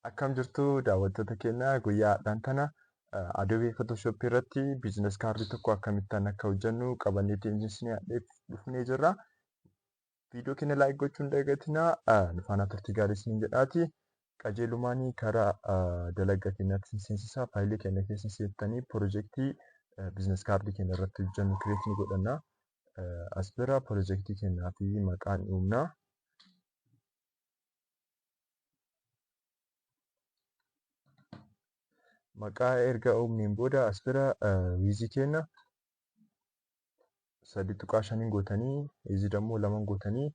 Akkam jirtu daawwattoota keenya? Guyyaa har'aan tana Adobe Photoshop irratti business card tokko akkamittaan akka hojjennu qabanneetiin isin dhufnee jirra. Viidiyoo keenya like gochuu hin dagatinaa. Nu faana turtii gaarii isiniin jedhaati. Qajeelumaan karaa dalagaa keenyaatti isin seensisaa. Faayilii keenya keessa seentanii piroojeektii business card keenya irratti hojjennu create ni godhanna. As bira piroojeektii keenyaa fi maqaan uumna. Maqaa erga uumneen booda as bira wiizii keenya 3.5 gootanii, wiizii dammoo 2 gootanii,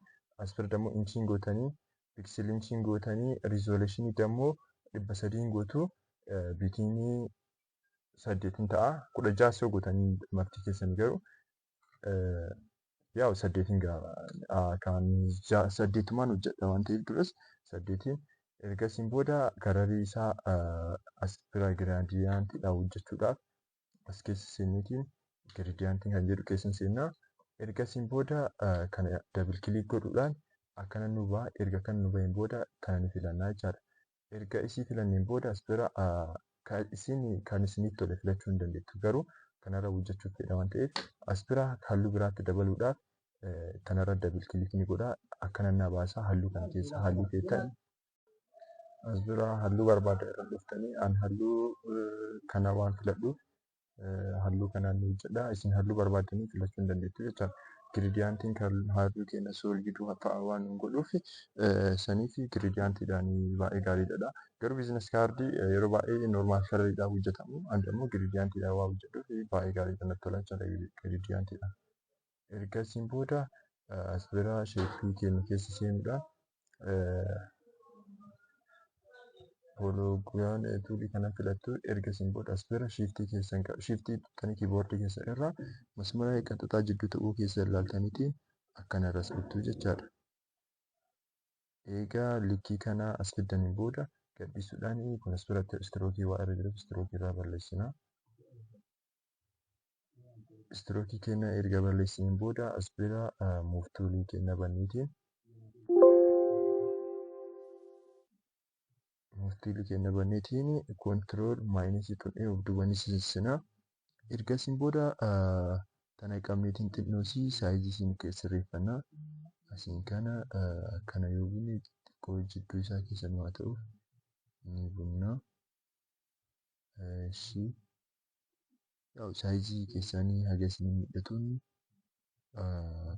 as bira dammoo inchiin gootanii, piksel inchiin gootanii, riizoleeshinii dammoo 300 gootu, biitiinii 8 ta'a. 16 yoo gootanii marti keessanii garuu yaa'u 8 kan 8 hojjedha waan ta'eef duras 8. Ergasiin booda kararii isaa as bira giraadiyaantiidhaan hojjechuudhaaf as keessa seenneetiin giraadiyaantii kan jedhu keessa seennaa. Ergasiin booda kana double click godhuudhaan akkana nu ba'a. Erga kana nu baheen booda kana ni filannaa jechaadha. Erga isii filanneen booda as bira isin kan isinitti tole filachuu hin dandeettu. Garuu kanarra hojjechuuf fedha waan ta'eef as bira halluu biraatti dabaluudhaaf kanarra double click ni godha. Akkana na baasa halluu kana keessa halluu feetan. As bira halluu barbaada irra dhuftanii an halluu kana waan filadhuuf halluu kanaan ni hojjedha. Isin halluu barbaaddanii filachuu hin dandeettu jechaadha. Giridiyaantiin kan halluu keenya soolgiduu fa'a waan nu godhuuf saniif giridiyaantiidhaan baay'ee gaariidha. Garuu biizines kaardii yeroo baay'ee noormaal kalariidhaan hojjetamu. Ani immoo giridiyaantiidhaan waan hojjedhuuf baay'ee gaariidha natti tola jechaadha giridiyaantiidhaan. Ergasiin booda as bira sheeppii keenya keessa seenuudhaan Holoogiraan tuulii kana filattu. Ergasiin booda as bira shiiftii keessan shiiftii tuqxanii kiiboordii keessa irraa masmara qaxxaxaa jidduu ta'uu keessa ilaaltaniitiin akkana irras dhuftu jechaadha. Egaa likkii kana as fiddaniin booda gadhiisuudhaan kun as biratti istirookii waa irra jiruuf istirookii irraa balleessina. Istirookii keenya erga balleessineen booda as bira muuf tuulii keenya banneetiin murtiilii keenya banneetiin koontirool maayinasii tuqnee of duuba ni sissina. Ergasiin booda tana qabneetiin xinnoosii saayizii isiin sirreeffanna. Asiin kana akkana yoo bunne xiqqoo jidduu isaa keessa nu haa ta'uuf ni bunna. Ishii saayizii keessanii haga isin mul'atuun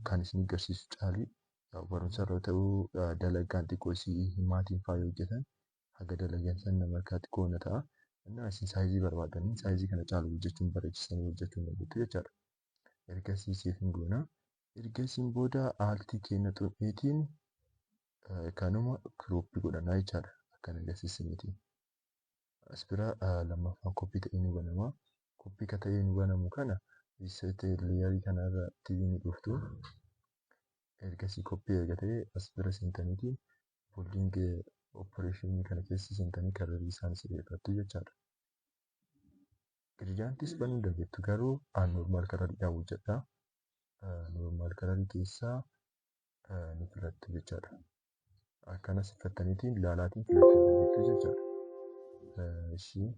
kan isin agarsiisu caalii barumsa irra ta'uu dalagaan xiqqoo isii himaatiin faa yoo hojjetan haga dalagan san nama harkaa xiqqoo na ta'a. Innaa isin saayizii barbaadanii saayizii kana caalu hojjechuun bareechisanii hojjechuu dandeettu jechaadha. Ergasii seef hin goona. Ergasiin booda aaltii keenya xuqneetiin kanuma kirooppii godhannaa jechaadha. Akkana agarsiisaniitiin. As bira lammaffaan koppii ta'ee nu banama. Koppii ka ta'ee nu banamu kana reset leeyarii kanarratti ni dhuftu. Ergasii koppii erga ta'ee as bira seentaniitiin folding operation kana keessa seentanii kararii isaan sirreeffattu jechaadha. Giridiyaantis banuu dandeettu garuu an normaal karariidhaan hojjedha. Normaal kararii keessaa ni filattu jechaadha. Akkana siffattaniitiin ilaalaatiin filachuu dandeettu jechaadha. Ishii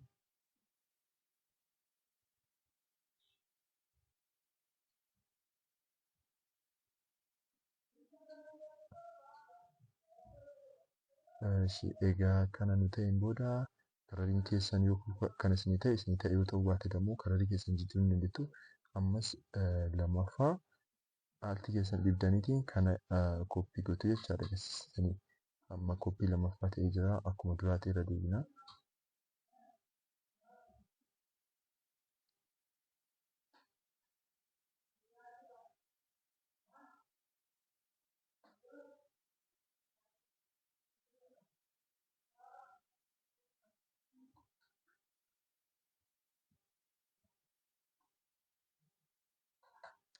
Egaa kana nu ta'een booda karariin keessan yoo kan isinii ta'e isinii ta'e yoo ta'uu baate immoo kararii keessan jijjiiruu ni dandeettu. Ammas lammaffaa aaltii keessan dhiibdaniitiin kana koppii gootu jechaadha agarsiistanii. Amma koppii lammaffaa ta'ee jira akkuma duraatti irra deebina.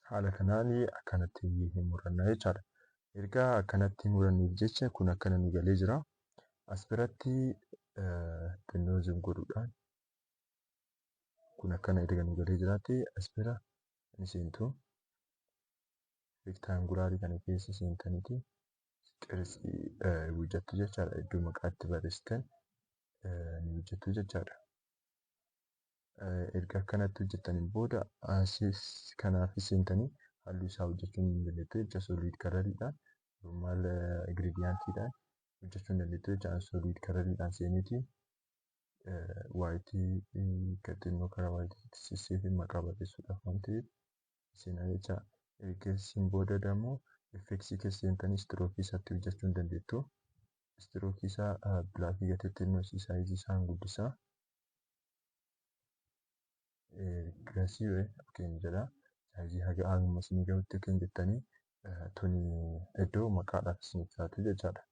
Haala kanaan akkanatti hin muranna jechaadha. Erga akkanatti muranneef jecha kun akkana nu galee jira. As biratti xinnoo zoom godhuudhaan kun akkana erga nu galee jiraate as bira ni seentu. Reektaangulaarii kana keessa seentaniiti qirtsii hojjettu jechaadha. Iddoo maqaa itti barreessitan. ni hojjettu jechaadha. Erga akkanatti hojjettaniin booda asis kanaafis seentanii halluu isaa hojjechuu ni dandeettu jecha solid coloriidhaan normal gradientiidhaan hojjechuu ni dandeettu jecha solid coloriidhaan seeneetiin waayitii xinnoo karaa waayitiitti sisseefii maqaa barreessuudhaaf waan ta'eef seenaa jecha. Ergasiin booda immoo FX keessa seentanii strookii isaatti hojjechuu ni dandeettu. Strookii isaa bilaakii gatee xinnoo saayizii isaan guddisaa. Ergasii okeen jedha. Saayizii haga hamma isinii gahutti okeen jettanii tuni iddoo maqaadhaaf isiniif taatu jechaadha.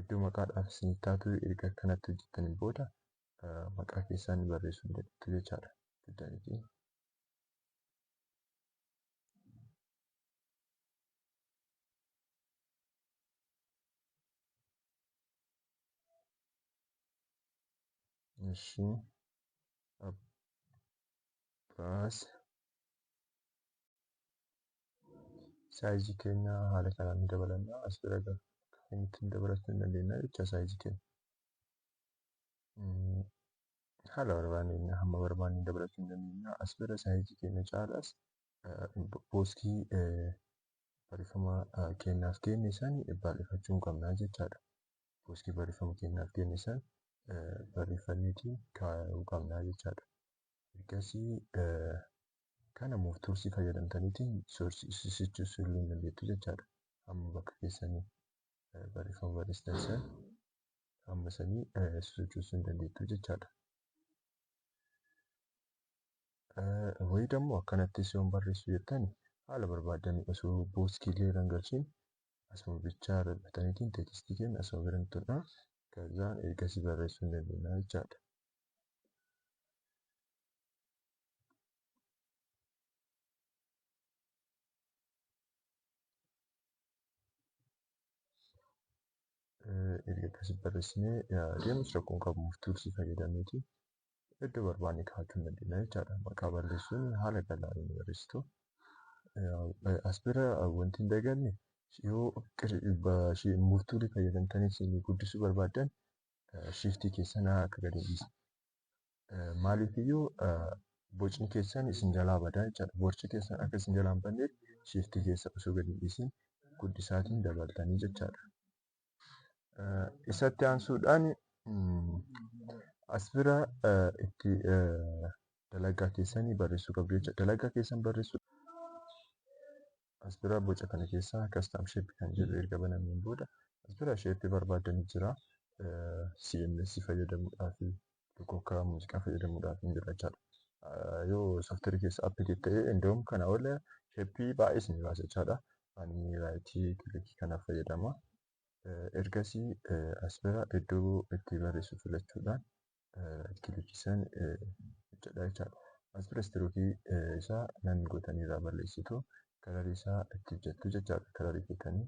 Iddoo maqaadhaaf isiniif taatu erga akkanatti hojjettaniin booda maqaa keessan barreessuu ni dandeettu jechaadha. Fiddaniitii. Ishi Abbaas saayizii keenya haala kanaan ni dabalanna. As bira ittiin dabalachuu ni dandeenya jecha saayizii keenya. Haala barbaanneen hamma barbaanneen dabalachuu ni dandeenya. As bira saayizii keenya caalaas booskii barreeffama kennaaf kenne san bal'ifachuu hin qabna jechaadha. Booskii barreeffama kennaaf kenne san barreeffanneetiin kaa'uu qabna jechaadha. Ergasii kana move toolsii fayyadamtaniitiin sochosuu illee ni dandeettu jechaadha. Hamma bakka keessanii barreeffama barreessitan san hamma sanii sochoosuu ni dandeettu jechaadha. Wayii immoo akkanattis yoon barreessuu jettan haala barbaaddanii osoo booskii illee irra hin galchiin asuma bichaa irra teeksistii keenya asuma bira ni tuqna. Kazaan ergasii barreessuu ni dandeenya jechaadha. Erga akkasii barreessinee deemus rakkoon qabu move toolsii fayyadamneeti iddoo barbaanne kaa'achuu ni dandeenya jechaadha. Maqaa barreessuun haala gaariin barreessitu. As bira wanti hin daganne yoo move toolii fayyadamtanii isin guddisuu barbaaddan shiftii keessan akka gadi hin dhiisne. Maaliifiyyuu bocni keessan isin jalaa badaa jechaadha. Boci keessan akka isin jalaa hin badneef shiftii keessa osoo gadi hin dhiisin guddisaatiin dabaltanii jechaadha. Isatti aansuudhaan as bira itti dalagaa keessanii barreessuu qabdu jechuudha. Dalagaa keessan barreessuu as bira boca kana keessaa custom shape kan jedhu erga banameen booda as bira shape barbaadanii jira. CMS fayyadamuudhaaf tokko muuziqaa fayyadamuudhaaf hin jira jechaadha. Yoo sooftiweerii keessa update ta'e indoom kana ol shape baay'ee isin baasa jechaadha. Ani raayitii kilikii kanaaf fayyadama. Ergasii as bira iddoo itti barreessu filachuudhaan kilikii san hojjedha jechaadha. As bira istirookii isaa nan gootanii irraa balleessitu kalarii isaa itti hojjettu jechaadha. Kalarii gootanii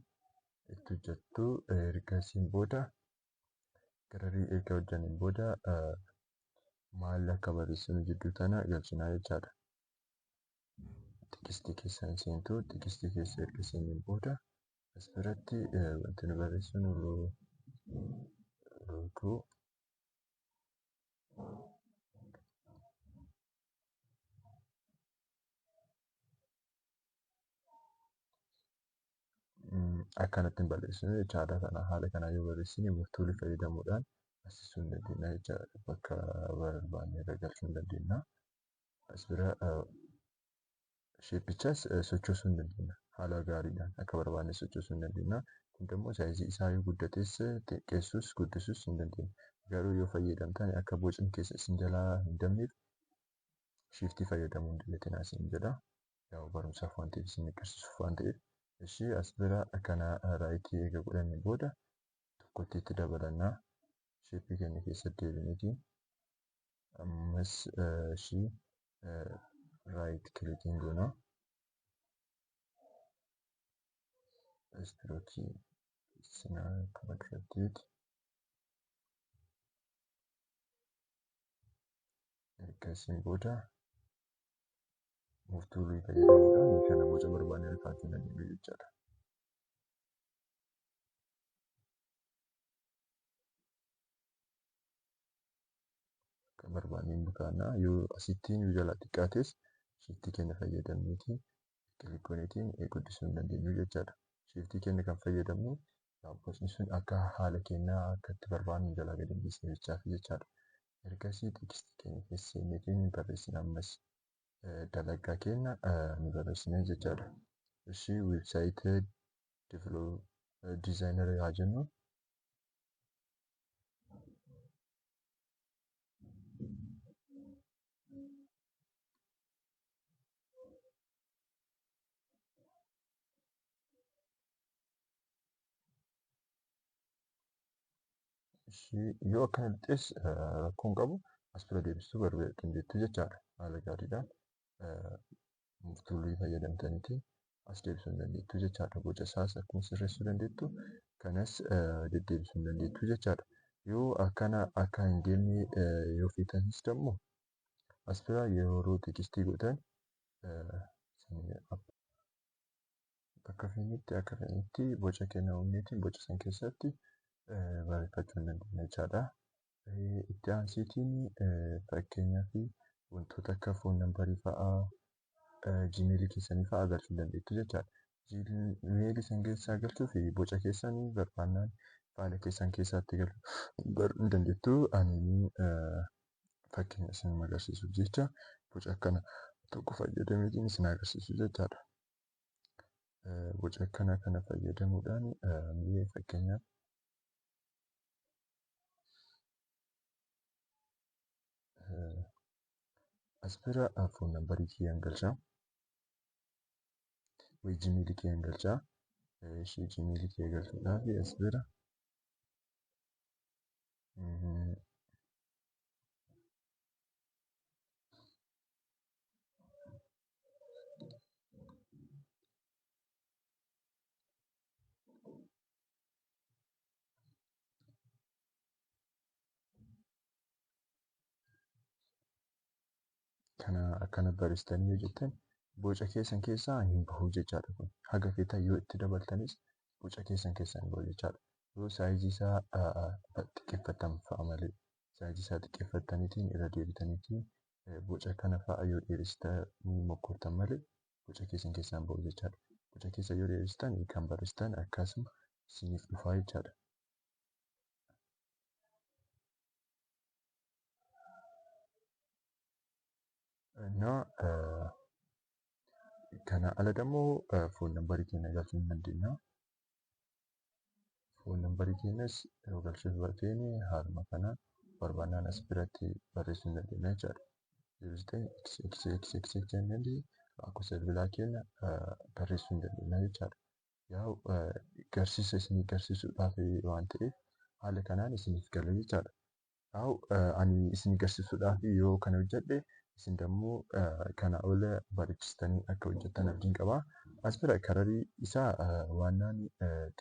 itti hojjettu ergasiin booda kalarii erga hojjanneen booda maal akka barreessinu jidduu tana galchinaa jechaadha. Tekstii keessan seentu tekstii keessa erga seenneen booda as biratti wanti nu barreessinu loogoo akkanatti hin barreessinu jechaadha. Kana haala kanaan yoo barreessine move toolii fayyadamuudhaan asisuu ni dandeenya jechaadha. Bakka barbaanne irra galchuu ni dandeenya. As bira sheepichas sochoosuu ni dandeenya. Haala gaariidhaan akka barbaanne sochoosuu ni dandeenya. Kun immoo saayizii isaa yoo guddates xiqqeessuus guddisuus ni dandeenya. Garuu yoo fayyadamtan akka bocni keessa isin jalaa hin dabneef shiftii fayyadamuu hin dagatinaa isin jedha. Yaa'u barumsaaf waan ta'eef isin agarsiisuuf waan ta'eef. Ishii as bira kana raayitii eega godhannee booda tokkotti itti dabalannaa. Sheeppii keenya keessa deebineeti. Ammas ishii raayit kilikiin goona. Istirookii sinaa akkuma durattiiti. Ergasiin booda move toolii fayyadamuudhaan kana boca barbaanne kaa'achuu dandeenya jechaadha. barbaanneen bukaannaa. Yoo asittiin nu jalaa xiqqaates shiftii keenya fayyadamneetiin click gooneetiin guddisuu hin dandeenyu jechaadha. Shiftii keenya kan fayyadamnu bocni sun akka haala keenyaa akka itti barbaannu jalaa gadi hin dhiisne jechaaf jechaadha. Ergasii tekstii keenya keessa seenneetiin barreessina ammas dalagaa keenya ni barreessina jechaadha. Ishii website designer haa jennu. Yoo akkana lixxees rakkoo hin qabu as bira deebistuu dandeettu jechaadha. Haala gaariidhaan tuulii fayyadamtaniitiin as deebisuu hin dandeettu jechaadha. Boca isaas akkuma sirreessuu dandeettu kanas deddeebisuu hin dandeettu jechaadha. Yoo akkana akka hin deemne yoo feetanis immoo as bira yeroo tekstii gootan bakka feenetti boca keenya uumneetiin boca san keessatti barreeffachuu hin dandeenya jechaadha. Itti aanseetiin fakkeenyaaf wantoota akka phone numberii fa'aa Gmailii keessanii fa'aa galchuu dandeettu jechaadha. Gmailii san keessaa galchuuf boca keessanii barbaannaan faayila keessan keessaatti galchuu hin dandeettu. Ani fakkeenya isin agarsiisuuf jecha boca akkana tokko fayyadameetiin isin agarsiisu jechaadha. Boca akkana kana fayyadamuudhaan mee fakkeenyaaf as bira phone numberii kiyyaan galchaa. Wayi Gmailii kiyyaan galchaa. Ishee Gmailii kiyya galchuudhaaf as bira kana akkana barreessitanii yoo jettan boca keessan keessaa hin bahu jechaadha kun. Haga feetan yoo itti dabaltanis boca keessan keessaa hin bahu jechaadha. Yoo saayizii isaa xiqqeeffatan fa'a malee saayizii isaa xiqqeeffataniitiin irra deebitaniitiin boca kana fa'a yoo dheeressitanii mokkortan malee boca keessan keessaa hin bahu jechaadha. Boca keessa yoo dheeressitan kan barreessitan akkasuma isiniif dhufaa jechaadha. እና kana ala ደግሞ phone numberii keenya galchuu hin dandeenya. Phone numberii keenyas yoo galchuuf barbaanne haaluma kana barbaannaan as biratti barreessuu hin dandeenya jechaadha. 09 XXXX jennee lakkoofsa bilbilaa keenya barreessuu hin dandeenya jechaadha. Yaa'u garsiisa isinii garsiisuudhaaf waan ta'eef haala kanaan isiniif gala jechaadha. Yaa'u ani isin garsiisuudhaaf yoo kana hojjedhe isin immoo kana ol bareechistanii akka hojjettan abdiin qaba. As bira kararii isaa waannaan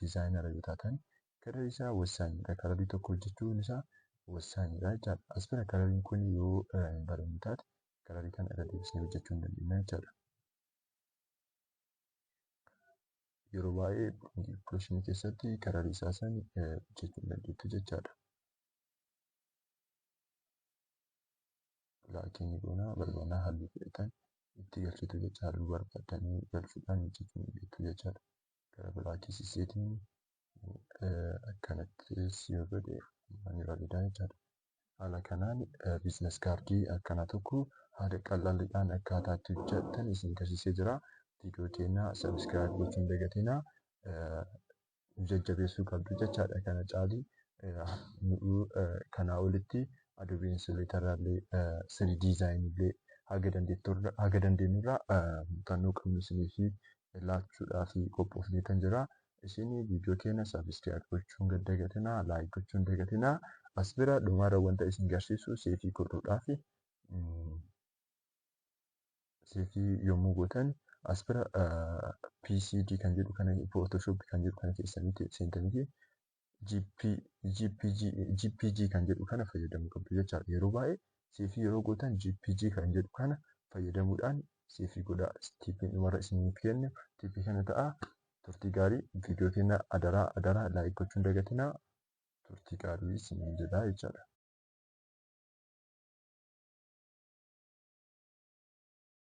diizaayinara yoo taatan kararii isaa wasaanidha. Kararii tokko hojjechuun isaa wasaanidha jechaadha. As bira karariin kun yoo hin bareedne taate kararii kana irra deebisnee hojjechuu hin dandeenya jechaadha. Yeroo baay'ee pirooshinii keessatti kararii isaa san hojjechuu hin dandeettu jechaadha. Laakiin goona barbaannaa halluu fudhatan itti galchitu jecha halluu barbaadanii galchuudhaan hojjechuu ni dandeettu jechaadha. Gara biraatti sisseetiin akkanattis yoo godhe ni bareeda jechaadha. Haala kanaan business cardii akkanaa tokko haala qal'aadhaan akkaataa itti hojjetan isin agarsiisee jira. Viidiyoo keenya subscribe gochuu hin dagatinaa. Jajjabeessuu qabdu jechaadha. Kana caalii kanaa olitti Adobe Illustrator illee 3D design illee haga dandeenyurraa muuxannoo qabnu isiniif laachuudhaaf qophoofnee kan jira. Isin viidiyoo keenya subscribe gochuu hin dagatinaa, like gochuu hin dagatinaa. As bira dhumarra wanta isin agarsiisu save godhuudhaaf save yommuu gootan as bira PSD kan jedhu kana Photoshop kan jedhu kana keessanitti seentaniiti JPG kan jedhu kana fayyadamuu qabdu jechaadha. Yeroo baay'ee save yeroo gootan JPG kan jedhu kana fayyadamuudhaan save godhaa. Tiipiin dhumarra isiniif kennu tiipii kana ta'a. Turtii gaarii viidiyoo keenya adaraa adaraa like gochuu hin dagatinaa. Turtii gaarii isiniin jedha jechaadha.